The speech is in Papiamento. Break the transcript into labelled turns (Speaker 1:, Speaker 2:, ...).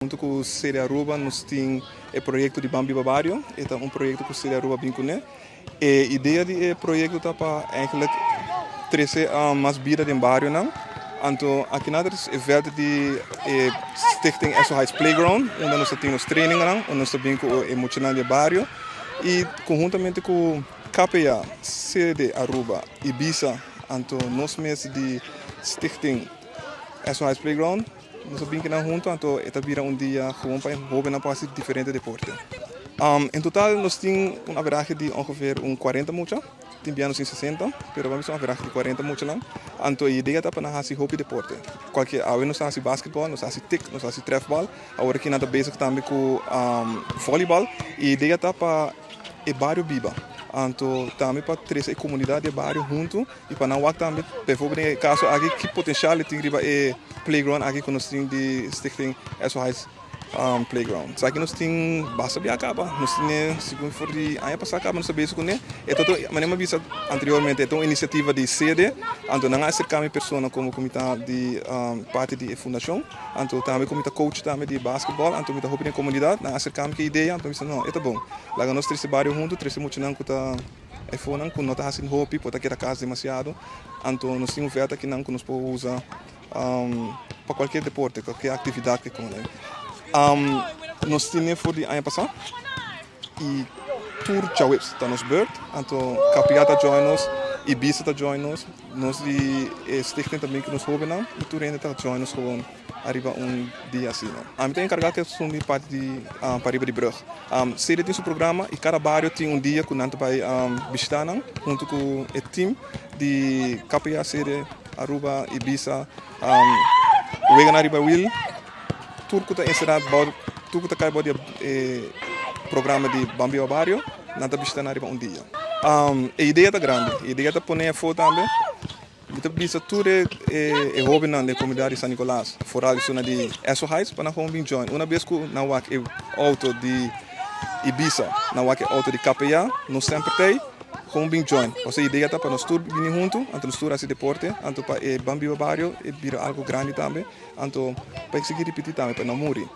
Speaker 1: Hunto cu Cede Aruba nos tin e proyecto di Ban Biba Bario. E ta un proyecto cu Cede Aruba a bin cune. E idea di e proyecto ta pa eigenlijk trece mas bida den barionan. Anto aki nan e veld di e Stichting Esso Heights Playground, unda nos tin nos trainingnan, unda nos ta bin cu e muchanan di bario. Y conhuntamente cu KPA, Cede Aruba, Ibisa, anto nos mes di Stichting Esso Heights Playground, nos a bin akinan hunto, anto e ta bira un dia gewoon pa hobennan pa haci diferente deporte. En total nos tin un average di ongeveer un 40 mucha, tin bia nos tin 60, pero ban bisa un average di 40 muchanan. Anto e idea ta pa nan haci hopi deporte. Cualkier, awe nos ta haci basketball, nos ta haci tik, nos ta haci trefbal, awor aki nan ta bezig tambe cu volleyball. E idea ta pa e bario biba. Anto tambe pa trece e comunidad di bario hunto y pa nan wak tambe, bijvoorbeeld den e caso aki, ki potencial tin riba e playground aki cu nos tin di Stichting Esso Heights Playground. Esaki nos tin basta bia caba, nos tin segun for di aña pasa caba nos ta bezig cune. E ta manera mi a bisa anteriormente, e ta un iniciativa di Cede, anto nan a acerca mi persona como cu mi ta di parti di e fundacion, anto tambe cu mi ta coach tambe di basketball, anto mi ta hopi den comunidad, nan a acerca mi cu e idea, anto mi bisa: "No, e ta bon. Laga nos trece bario hunto, trece muchanan cu ta efonan cu no ta haciendo hopi, por ta keda cas demasiado." Anto nos tin un veld akinan cu nos por usa pa cualkier deporte, cualkier actividad cu con. Nos tin for di aña pasa y tur djaweps ta nos beurt, anto KPA ta join nos, Ibisa ta join nos, nos di stichting tambe cu nos hobennan, y tur hende ta join nos gewoon ariba un dia asina. Ami ta encarga cu esun di parti di pariba di brug. Cede tin su programa y cada bario tin un dia cu nan ta bay bishita nan hunto cu e team di KPA, Cede, Aruba, Ibisa, Weganan Ariba Wiel, tur cu ta encera, tur cu ta cay bou di e programa di Ban Biba Bario, nan ta bishita nan riba un dia. E idea ta grandi, e idea ta pone afo tambe. Mi ta bisa tur e hobennan di comunidad di San Nicolas, vooral e zona di Esso Heights, pa nan gewoon bin join. Una bes cu nan wak e auto di Ibisa, nan wak e auto di KPA, nos semper t'ey, gewoon bin join. Pasobra e idea ta pa nos tur bini hunto, anto nos tur haci deporte, anto pa e Ban Biba Bario e bira algo grandi tambe, anto pa e sigui ripiti tambe, pa no muri.